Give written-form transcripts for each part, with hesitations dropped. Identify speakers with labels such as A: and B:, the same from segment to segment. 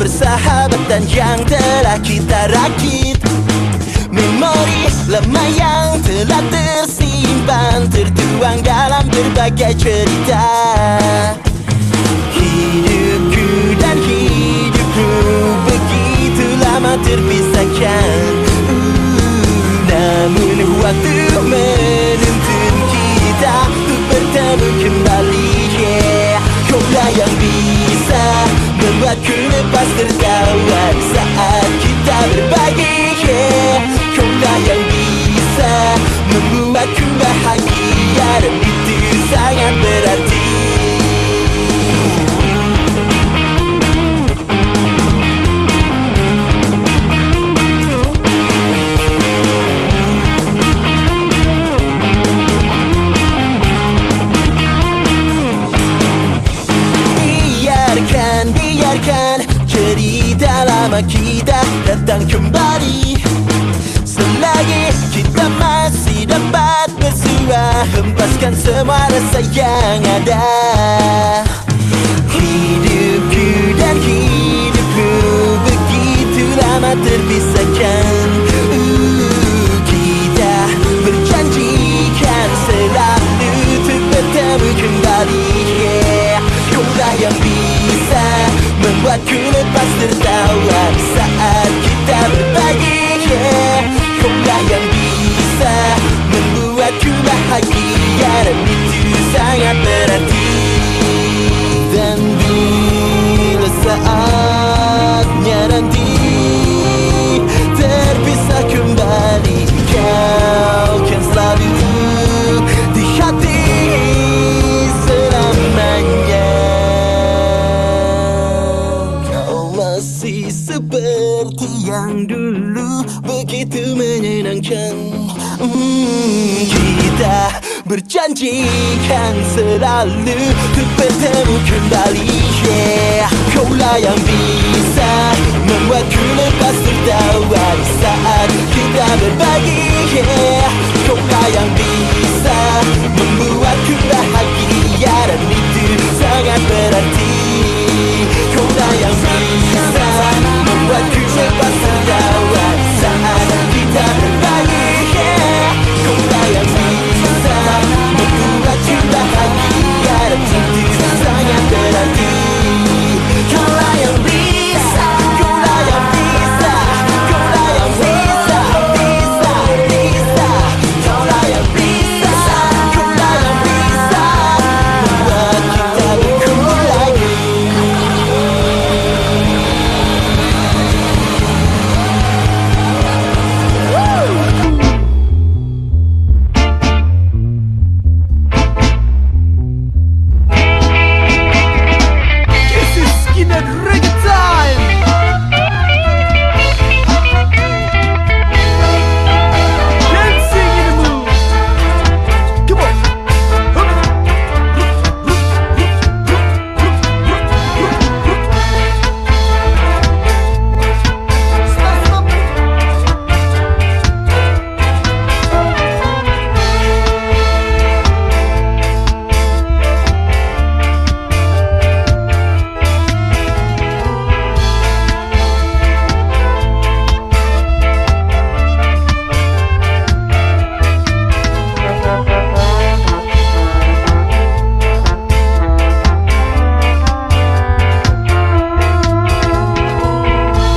A: Persahabatan yang telah kita rakit, memori lama yang telah tersimpan, tertuang dalam berbagai cerita. Hidupku dan hidupmu begitu lama terpisahkan, namun waktu menuntun kita untuk bertemu kembali. Yeah. Kaulah yang bisa membuatku lepas tertawa saat kita berbagi. Yeah. Kaulah yang bisa membuatku bahagia dan itu sangat berarti. Biarkan cerita lama kita datang kembali. Selagi kita masih dapat bersua, hempaskan semua rasa yang ada. Hidupku dan hidupmu begitu lama terpisahkan. Kita berjanjikan selalu untuk bertemu kembali. Yeah. Kaulah yang bisa membuatku lepas tertawa saat kita berbagi. Yeah. Kaulah yang bisa membuatku bahagia dan itu sangat berarti. Dan bila saatnya nanti terpisah kembali, kau kan selalu di hati selamanya. Kau masih seperti yang dulu, begitu menyenangkan. Kita berjanjikan selalu untuk bertemu kembali. Yeah. Kaulah yang bisa membuatku lepas tertawa di saat kita berbagi. Yeah. Kaulah yang bisa membuatku bahagia dan itu sangat berarti. Kaulah yang bisa membuatku lepas tertawa di saat kita berbagi. Yeah. Kaulah yang bisa membuatku bahagia dan itu sangat berarti. Kaulah yang bisa, kaulah yang bisa, kaulah yang bisa, bisa, bisa. Kaulah yang bisa, kaulah yang bisa membuat kita berkumpul lagi.
B: This is Skinhead Reggae Time. Dancing in the mood. Come on. Stop, stop.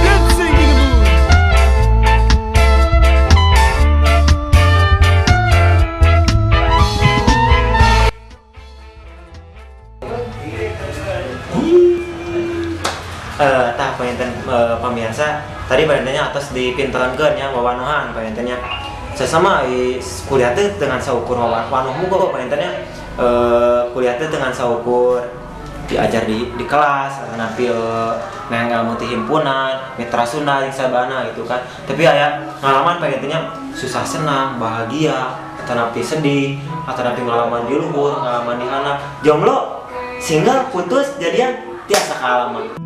B: Dancing in the mood.
C: Tah panginten pamirsa tadi pangintennya atas dipinterankeun nya wawanohan pangintennya sesama kuliah teh dengan saukur wawanoh mugo pangintennya kuliah teh dengan saukur diajar di kelas atau nampil nang ilmu ti himpunan mitra Sunda jeung sabana gitu kan, tapi aya ngalaman pangintennya susah senang bahagia atau napi sedih atau napi ngalaman di luhur ngalaman di handap jomblo single putus jadian tiasa kaalaman.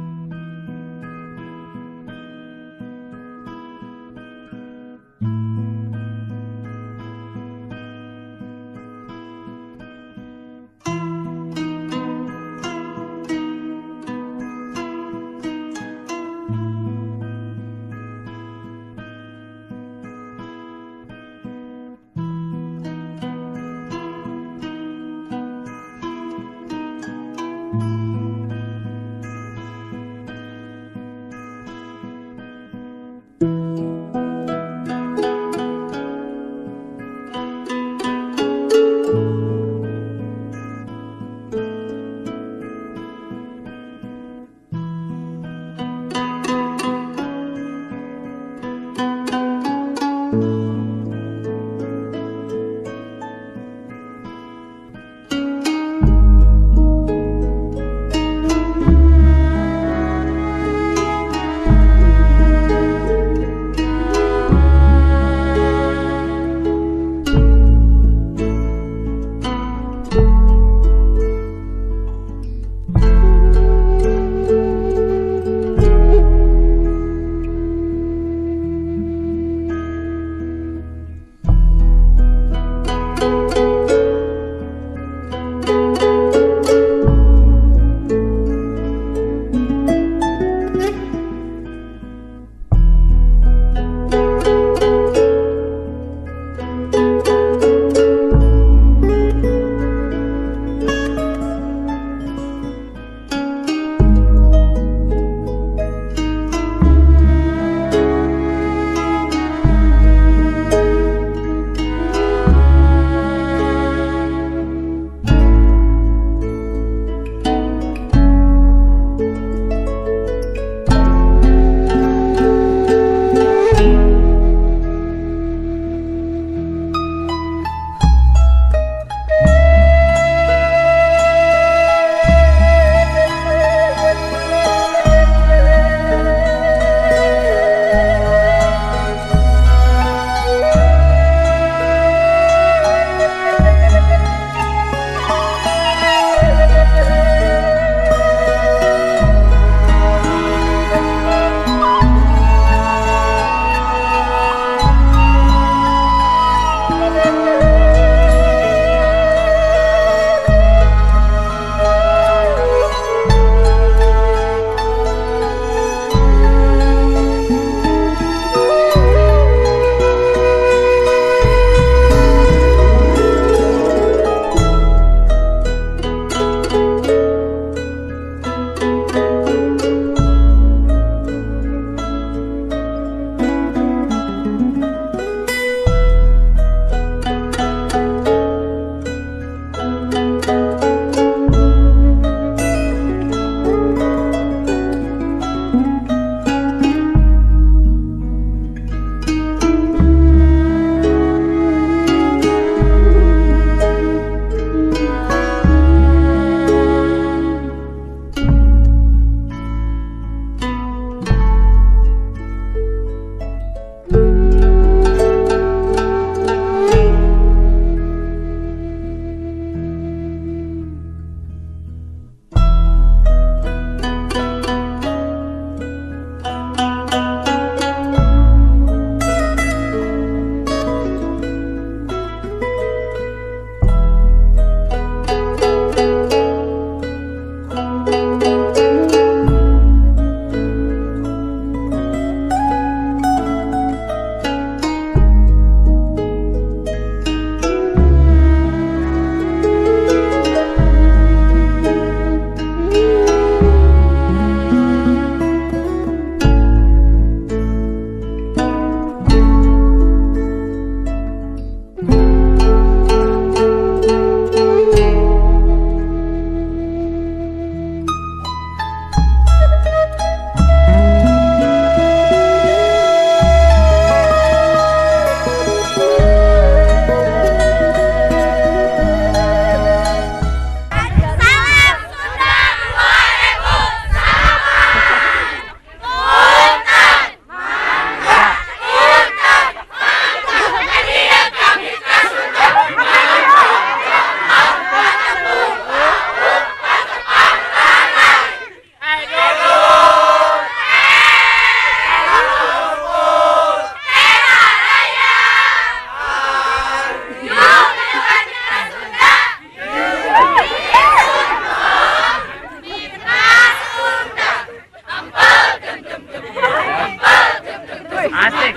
D: Asik.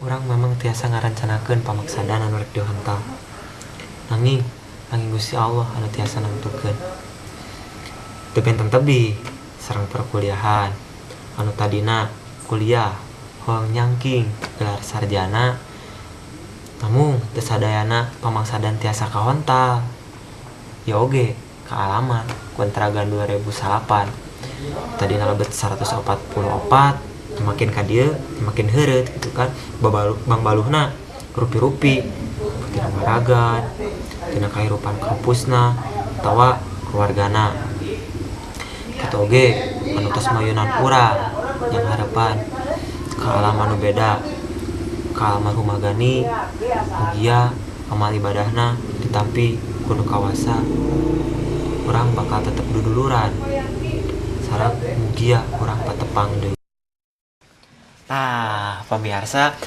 C: Urang memang tiasa ngarancanakeun pamaksadan anu rek dihontal. Nanging, nanging Gusti Allah anu tiasa nangtukeun. Teu benten tebih sareng perkuliahan anu tadina kuliah hoang nyangking gelar sarjana, namun teu sadayana pamangsadan tiasa kahontal. Ya oge kaalaman kontragan 2008 tadina lebet 144 makin ka dieu makin heureut gitu kan, bangbaluhna rupi-rupi tina maragan tina kahirupan kampusna atawa keluargana. Kitu oge anu tos mayunan urang yang harapan ka alam anu beda, ka almarhumah Gani mugia amal ibadahna ditampi ku nu kawasa. Urang bakal tetep duduluran sareng mugia urang patepang deui. Tah, pemirsa.